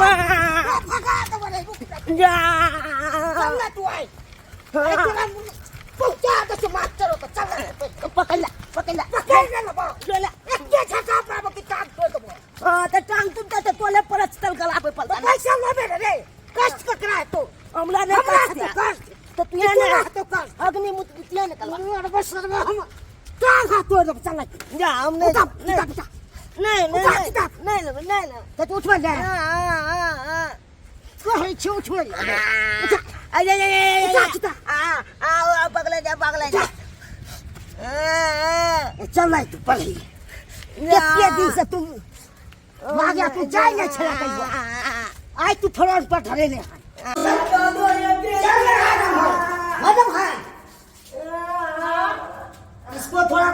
भगा देबो रे रुक जा चल ना तू आइ आइ तोरा पहुंचा दे छै मास्टर ओतऽ चल ना पकड़ ला पकड़ ला पकड़ ले ना बा ले ला एके झटका पाबो कि टांग तोड़ देबो हाँ तो टांग तुम तो तोले परत तल गलाबे पड़ता तो पैसा लेबे रे रे कष्ट ककरा हेतौ हमरा नहीं हमरा कष्ट हेतौ कष्ट तो तू तोरा ने हेतौ कष्ट अग्नि मुत बुतिया निकलवा अरे बस रे हम टांग हाथ तोड़ देबो चल ना जा हम नहीं उठा नहीं उठा उठा नहीं नहीं उठा, नहीं उठा। नहीं लेबै, नहीं लेबै। तऽ तू उठबै ले हाँ हाँ हाँ हाँ कहै छी उठबै ले उठा अरे अरे अरे उठा, उठा। आ आ पगले जा पगले जा आ, चल ना तू पढ़ी कते दिन से तू भाग्या तू जाय नहि छला कहियो आइ तू फ्रंट पर धरेने हन मैडम है इसको थोड़ा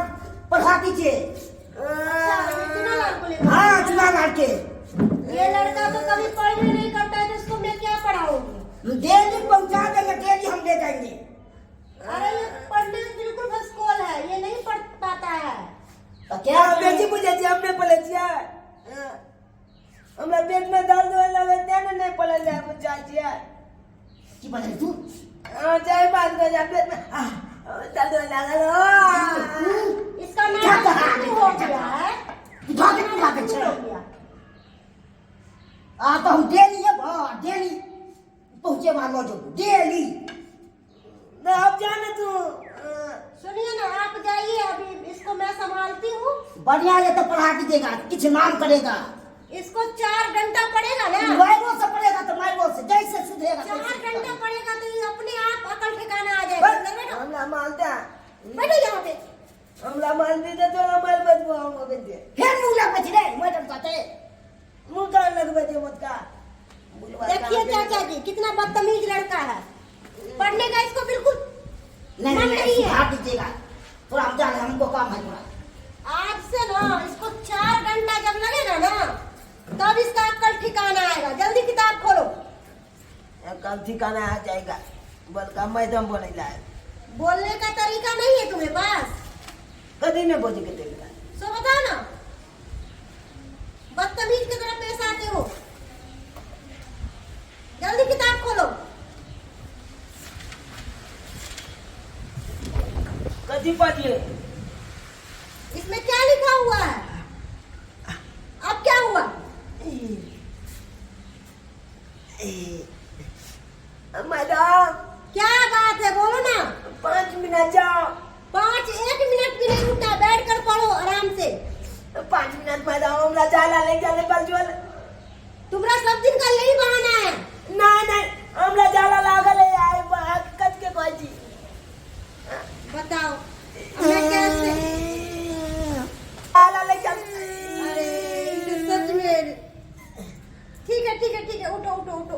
पढ़ा दीजिए चुना लाल को लेकर हाँ चुना लाल के ये लड़का तो कभी पढ़ ही नहीं करता है तो इसको मैं क्या पढ़ाऊंगी डेली पहुंचा देंगे डेली हम ले जाएंगे अरे ये पढ़ने में बिल्कुल भस्कोल है ये नहीं पढ़ पाता है तो क्या बेची बुझे छी हम नहि पढ़ै छियै हमरा पेट में दर्द होए लगे तें ने नहि पढ़ल जाय बुझ जाइ छियै की बजै तू हाँ जाय बात कर जा पेट में आह, दर्द होए लागल हो इसका क्या नाम कहा? हो गया है भागे तू भागे छै हो गया आ तो हम डेली अब हाँ डेली पहुंचे वहां जो डेली ना अब जाने तू सुनिए ना आप जाइए अभी इसको मैं संभालती हूँ बढ़िया ये तो पढ़ा दीजिएगा कुछ नाम करेगा इसको 4 घंटा पड़ेगा ना मायरो से पढ़ेगा तो मायरो से जैसे सुधरेगा 4 वैसे घंटा पड़ेगा तो ये अपने आप अकल ठिकाना आ जाएगा अंदर बैठो हमरा माल दे बैठो यहाँ पे हमरा माल दी दे तोरा माल बचबो हम अबे दे फिर मुंह लगबै छै रे मैडम साथे मुंह कान लगबै दे मत का बुलवा देखिए चाचा जी कितना बदतमीज लड़का है पढ़ने का इसको बिल्कुल नहीं मन नहीं नहीं है सुधार दीजिएगा थोड़ा हम जा रहे हैं हमको काम है थोड़ा आज से ना इसको 4 घंटा जब लगेगा ना तब इसका अक्कल ठिकाना आएगा जल्दी किताब खोलो कल ठिकाना आ जाएगा बलका मैडम बोलेला है बोलने का तरीका नहीं है तुम्हें पास कदी नहीं बोझे के तरीका सो बताओ ना बदतमीज की तरह पेश आते हो जल्दी किताब खोलो कदी पढ़िए इसमें क्या लिखा हुआ है अब क्या हुआ मैडम क्या बात है बोलो ना 5 मिनट जाओ 5 1 मिनट भी नहीं रुकना बैठ कर पढ़ो आराम से 5 मिनट मैडम हमरा जाला ले जाले बलजोल तुम्हारा सब दिन का यही बहाना है ना नहीं हमरा जाला लागल है आइ कच के कहै छी बताओ अब मैं कैसे जाला ले चल अरे इसे सच में ठीक है ठीक है ठीक है उठो उठो उठो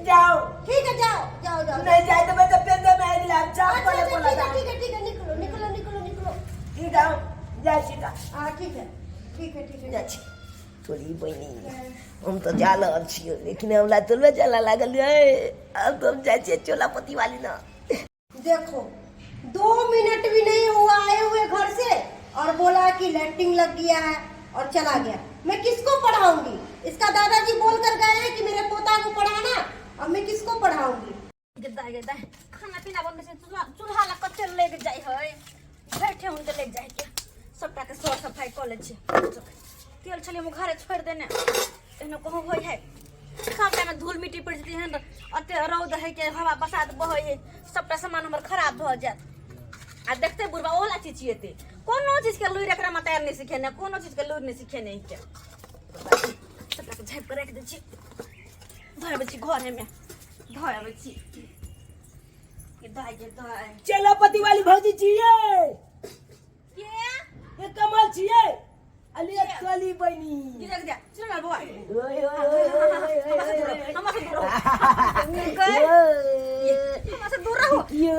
जाओ ठीक है जाओ जाओ जाओ नहीं जाए तो मैं तो पेंदे में आबि जायब चाप अच्छा करे अच्छा बोला ठीक है ठीक है ठीक है निकलो निकलो निकलो निकलो ठीक है जाइ छी तऽ हाँ ठीक है ठीक है ठीक है जाइ छी तोरी बहिनी हम तऽ जा रहल छियै लेकिन हमरा तोरे जाला लागल यै आब तऽ हम जाइ छियै चोलापति वाली ना देखो 2 मिनट भी नहीं हुआ आए हुए घर से और बोला कि लैट्रिन लग गया है और चला गया मैं किसको पढ़ाऊंगी इसका दादाजी बोल कर गए हैं कि मेरे पोता को पढ़ाना अब मैं किसको पढ़ाऊंगी गे दाइ खाना पीना बनबै छै चूल्हा चूल्हा लग कते लागि जाइ है बैठे हुनके लागि जाइ के सबटा के सर सफाइ कऽ लै छियै तेल छलियै हम घरे छोड़ि देने एहनो कहूँ होइ है सबटा में धूल मिट्टी पड़ि जेतै एहन अते रौद है के हवा बसात बहै है सबटा सामान हमर खराब भऽ जायत आ देखते बुढ़बा ओला चिचिएते कोनो चीज के लुरि एकरा माता नहि सिखेने कोनो चीज के लुरि नहि सिखेने के सबटा के झाँपि के राखि दै छी धऽ अबै छी घरेमे धऽ अबै छी के दाइ के दाइ चेलापति वाली भौजी छियै के ये कमल छियै अली चली बहिनी की देख दिया चल ना बौआ ओए ओए ओए ओए ओए हमरा से दूर रहो ओए हमरा से दूर रहो ये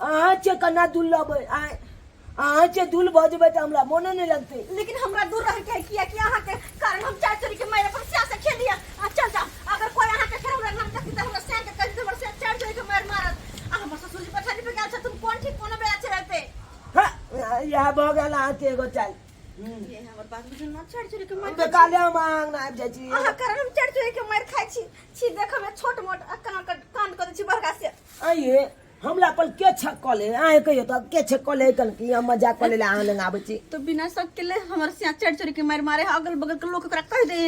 अहाँ छै कना दूर लबै अहाँ छै दूर भऽ जेबै तऽ हमरा मोनो नहि लगतै लेकिन हमरा दूर रह के किया कि अहाँ के कारण हम चार चोरी के मारे पर स्या से खेल लिया आ चल जाओ अगर कोई अहाँ के फेर हमरा नाम देखी त हमरा स्या के कहि हमरा स्या चार चोरी के मार मारत आ हमर ससुर जी पछाड़ी पे गेल छथुन कोन ठीक कोनो बेला चलते हाँ, इएह भऽ गेल अहाँके एगो चाल ये हमर बात बुझू ना चार चोरी के मार बेकाले हम अहाँ आङना आबि जाइ छी अहाँ कारण हम चार चोरी के मार ये हमरा पर के छक कऽ ले अहाँ कहियो तऽ के छक कऽ ले कन कि हम मजाक कऽ ले अहाँ लग आबै छी। तो बिना शक के ले हमर सिया चढ़ चढ़ के मार मारे है, अगल बगल के लोग ओकरा कह दे।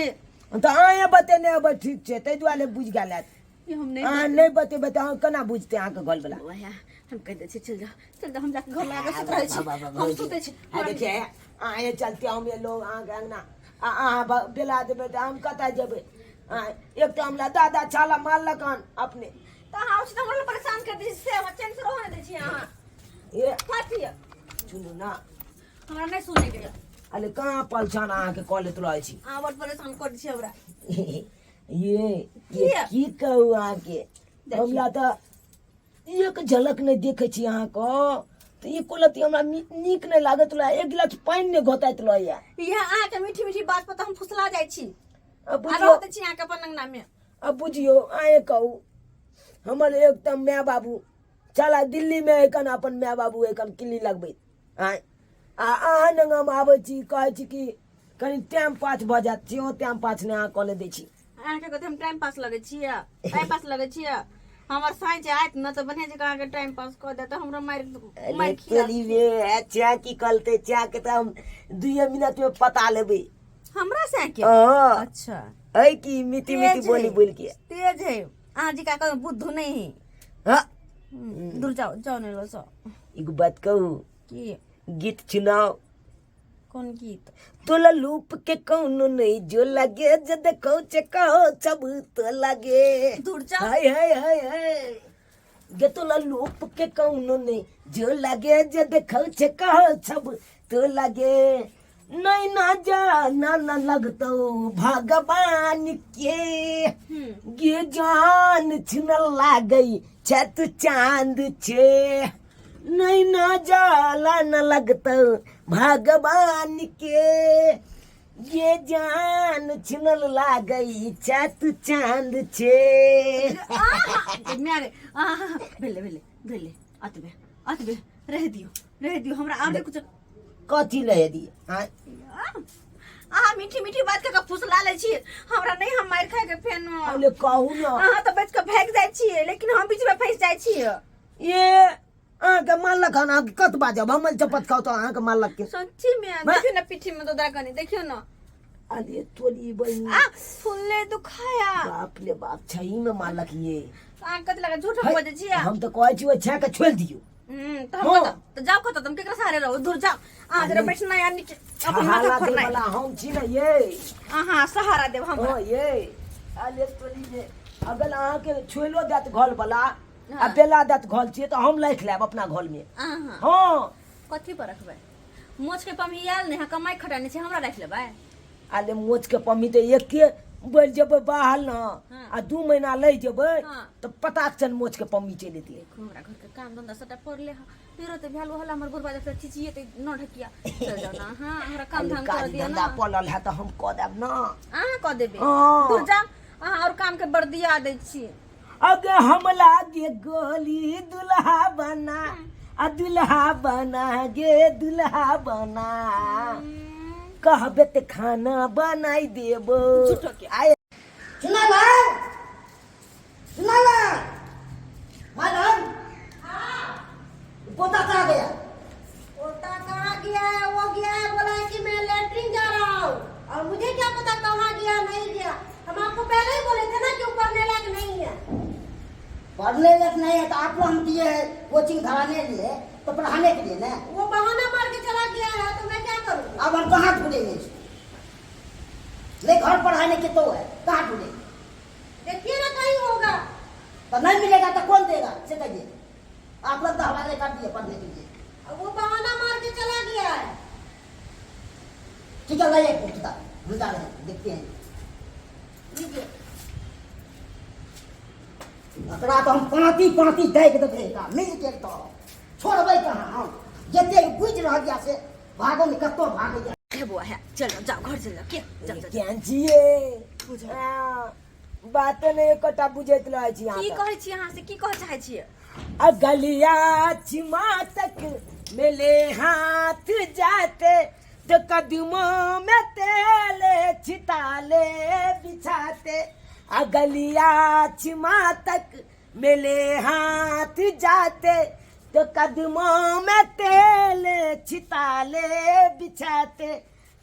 तऽ अहाँ बतेने अबै ठीक छै, ताहि दुआरे बुझि गेल हैत। ये हम नहीं। अहाँ नहि बतेबै तऽ अहाँ केना बुझतै अहाँके घर वाला? वह हम कह दे छी, चल जा चल जा, हम जाके घर लगा के सुत रहै छी, हम सुतै छी। आ देखिए अहाँ चलते हम ये लोग अहाँके अंगना आ अहाँ बेला देबै तऽ हम कतऽ जेबै? एक तऽ हमरा दादा छाला मारलक हन अपने। तऽ अहाँ उस हमरा परेशान कर दै छी, से हमरा चैन से रहऽ नहि दै छी अहाँ। ये कथी ये? सुनू ना। हमरा नहि सुनै के। अरे कहाँ पलछान अहाँके कऽ लेत रहै छी? अहाँ बड़ परेशान कर दै छी हमरा। ये किया? की कहू अहाँके, हमरा तऽ एक झलक नहि देखै छी अहाँके तऽ एको लत्ती हमरा नीक नहि लागैत रहै, एक गिलास पानि नहि घोताइत रहैया। इएह अहाँके मीठी मीठी बात पर तऽ हम फुसला जाइ छी। आ आ बुझियौ रहते छी अहाँके अपन अंगना में। आ बुझियौ अहें कहू, हमर एक तऽ माय बाबू चला दिल्ली में एखन अपन माय बाबू एखन किल्ली लगबैत आँय, आ अहाँ लग हम आबै छी कहै छी कि कनि टाइम पास भऽ जायत, सेहो टाइम पास नहि अहाँ कऽ ले दै छी। अहाँके कहते हम टाइम पास लगै छियै, टाइम पास लगै छियै। हमर साँझ जे आयत ने तऽ बढ़िआँ जकाँ अहाँके टाइम पास कऽ देत, हमरो मारि मारि अरे खिया। तोरी रे, अच्छा की कहलतै? चाह के तऽ हम दुइये मिनट में पता लेबै। हमरा से के? हाँ। अच्छा। है की मीठी मीठी तेज बोली है। बोल के तेज है अहाँ जी का कहू बुद्धू नहीं है। हाँ। दूर जाओ जाओ, नहीं लो सो। एगो बात कहू? की? गीत सुनाओ। कौन गीत? तोला लूप के कौनो नहीं जो लगे जद देखो चको सब तो लगे। दूर जाओ। हाय हाय हाय हाय गे, तोला लूप के कौनो नहीं जो लगे जद देखो चको सब तो लगे, नहीं ना जा ना ना लगतो भगवान के गे जान छिन लागई छत चांद छे, नहीं ना जाला न लगतो भगवान के ये जान छिनल लागई छत चांद छे। मारे आहा, भेले भेले भेले, अतबे अतबे रह दियो रह दियो, हमरा और कुछ कथी लहे दिए आँय? अहाँ मीठी मीठी बात कऽ के फुसला लै छी हमरा, नहीं हम मारि खाय के फेन। अरे कहू ना। अहाँ तऽ बचि कऽ भागि जाइ छियै लेकिन हम बीच में फँसि जाइ छियै। ये अहाँके मारलक हन, अहाँके कत बाजब हमर चपत खाउ तऽ अहाँके मारलक के? सच्ची में देखियौ ने पीठी में दोदरा कनी देखियौ ने। अरे तोरी बहिन। आ फुलले दुखाया। बाप रे बाप, छही में मारलक ये। अहाँ कथी लगा झूठ हम बजै छियै? हम तऽ कहै छी ओहि छाके के छोड़ि दियौ। तऽ हम हाँ। कतऽ तऽ जाउ कतऽ, तुम केकरा सहारे रहू? दूर जाउ अहाँ, जरा बैठना या नीचे अपन माथा सहारा फोड़नाइ। देवला हम छी ने ये। अहाँ सहारा देब हमरा? हाँ ये अरे तोरी ये, अगर अहाँके छोड़ियो देत घर वाला आ बेला देत घर छियै तऽ हम राखि लेब अपना घर में। अहाँ? हाँ। कथी पर रखबै? मोछ के पम्ही आयल नहि, कमाइ खटाइ नहि छै, हमरा राखि लेबै? अरे मोछ के पम्ही तऽ एके बढ़ि जेबै बाहर ने आ 2 महीना लै जेबै तऽ पता चल मोछ के पम्मी चलि एतै। देखो हमरा घर के काम धंधा सबटा पड़ले हँ, फेरो तऽ भेल हल्ला, हमर बुढ़बा जब चिचिए तऽ न ढकिया चल जाओ ना। हाँ हमरा काम अरे धाम कर काज दिया धंधा ना। पड़ल है तऽ हम कऽ देब ना। अहाँ कऽ देबै? हाँ। दूर जाओ अहाँ, और काम के बर्दिया दै छी। अगे हम लागे गोली दुल्हा बना आ दुल्हा बना गे दुल्हा बना, कहबे ते खाना बनाई देबो। झूठो के। आय चुनालाल, चुनालाल मैडम, पोता कहाँ गया? पोता कहाँ गया है? वो गया है, बोला है कि मैं लेटरिन जा रहा हूँ और मुझे क्या पता कहाँ गया नहीं गया। हम आपको पहले ही बोले थे ना कि वो पढ़ने लायक नहीं है। पढ़ने लायक नहीं है तो आप लोग हम दिए हैं कोचिंग धराने लिए तो पढ़ाने के लिए ना। वो बहाना मार के चला गया है तो मैं क्या करूँ? अब हम कहाँ ढूंढेंगे इसको? नहीं घर पढ़ाने के तो है, कहाँ ढूंढेंगे? देखिए ना कहीं होगा। तो नहीं मिलेगा तो कौन देगा से कहिए। आप लोग तो हवाले कर दिए पढ़ने के लिए। अब वो बहाना मार के चला गया है। ठीक है, लाइए किताब, हम जा रहे हैं, देखते हैं। लीजिए। एकरा तो हम पाँति पाँति दै के देबै एकरा, मिल के तो छोड़बै कहाँ हम? जते बुझि रहल यऽ से भागो ने कतौ भागैया। हे बुआ है, चलो जाओ घर चल जाओ के जाओ जाओ। केहन छियै? हाँ, बात नहि एकोटा बुझैत रहै छी अहाँ की तऽ। कहै छी अहाँ से, की कहऽ चाहै छियै? अगलिया छिमा तक मेले हाथ जाते तो कदमों में तेल छिताले बिछाते, अगलिया छिमा तक मेले हाथ जाते तो कदमों में तेल छिताले बिछाते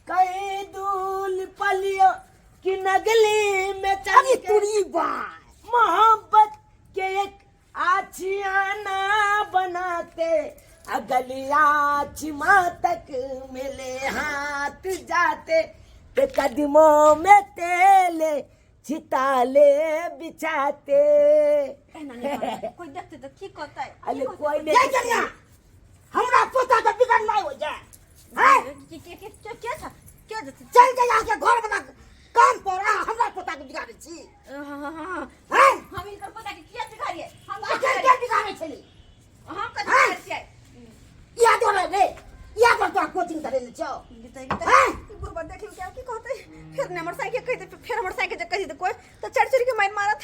कई दूल पलियो की नगली में चल अरे के तुरी बा मोहब्बत के एक आशियाना बनाते अगलिया छिमा तक मिले हाथ जाते ते कदमों में तेल छिताले बिछाते। एना नहि करबै। कोइ देखतै तऽ की कहतै? अरे कोई जय नहीं। कन्या हमरा पोता के बिगड़नाइ हो जाए हैं? के के के के के छ के जेतै? चल जाय अहाँके घर बना काम पर अहाँ हमरा पोता के बिगाड़ै छी। हाँ, हाँ, हाँ। हैं? हम इनकर पोता के किया बिगाड़िए? हम अखन के बिगाड़ै छली? हम कथी हैं? बिगाड़ै छियै? इएह डरे रे इएह पर तोरा कोचिंग धरेने छौ। गीते गीते हैं? बुढ़बा देखियो क्या की कहतै फेर ने हमर साइकिल कहि दे, फेर हमर साइकिल जे कहि दे कोइ तऽ चढ़ चढ़ के मारि मारत।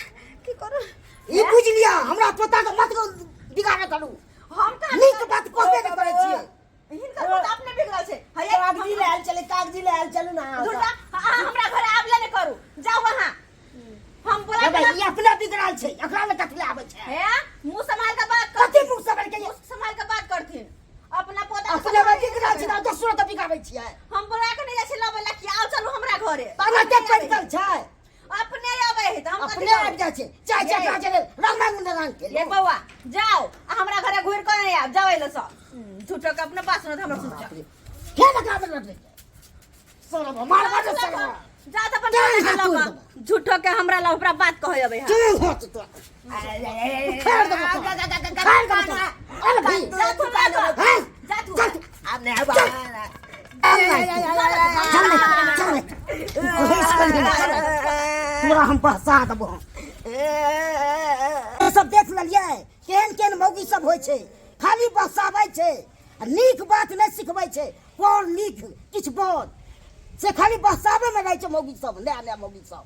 की करू? ई बुझि लिअ हमरा पोता के मत बिगाड़े करू। हम कहाँ? नीक बात कहबे नहि करै छियै। हिनकर पोता अपने बिगड़ल छै। हये कागजी ले आयल चले, कागजी ले आयल चलू ना। झूठा, अहाँ हमरा घर आबले नहि करू, जाउ अहाँ, हम बोला। हे भाई, ई अपने बिगड़ल छै, एकरा लए कथी आबै छै? हे, मुंह संभाल के बात कर। कथी मुँह संभाल के? मुंह संभाल के बात करथिन। अपना पोता के अपने संभाल बिगड़ल छै तऽ दोसरो के बिगाड़ै छियै। हम बोला के नहि जाइ छी लबै ला कि आउ चलू हमरा घरे। अपने पैदल छै। अपने आबै है तऽ हम कथी अपने करू? आबि जाइ छै, चाहे ये। जकरा छै रंग रंग रंग के। ये बौआ, जाओ आ हमरा घरे घुरि कऽ नहि आयब, जाओ एले सब झूठो के अपने बात सुनत हमरा सुनत। के लगा में लड़ै सरब मार मार सरब। जा तऽ अपन चल, पोता के हाथ लऽ कऽ। तोड़ि झूठो के हमरा लग ओकरा बात कहै अबै है। चल हाथ तो उखाड़ देबो तोरा, उखाड़ देबो तोरा। अरे भाई जा तू लऽ कऽ। हैं? जा तू। चल। अब नहीं अब चल चल चल चल, तोरा हम बहसा देबो। हम सब देख लेलियै केहन केहन मौगी सब होइ छै, खाली बहसाबै छै आ नीक बात नहि सिखबै छै। पढ़ लिख किछु बोल से खाली बहसाबै मे रहै छै मौगी सब, नया नया मौगी सब।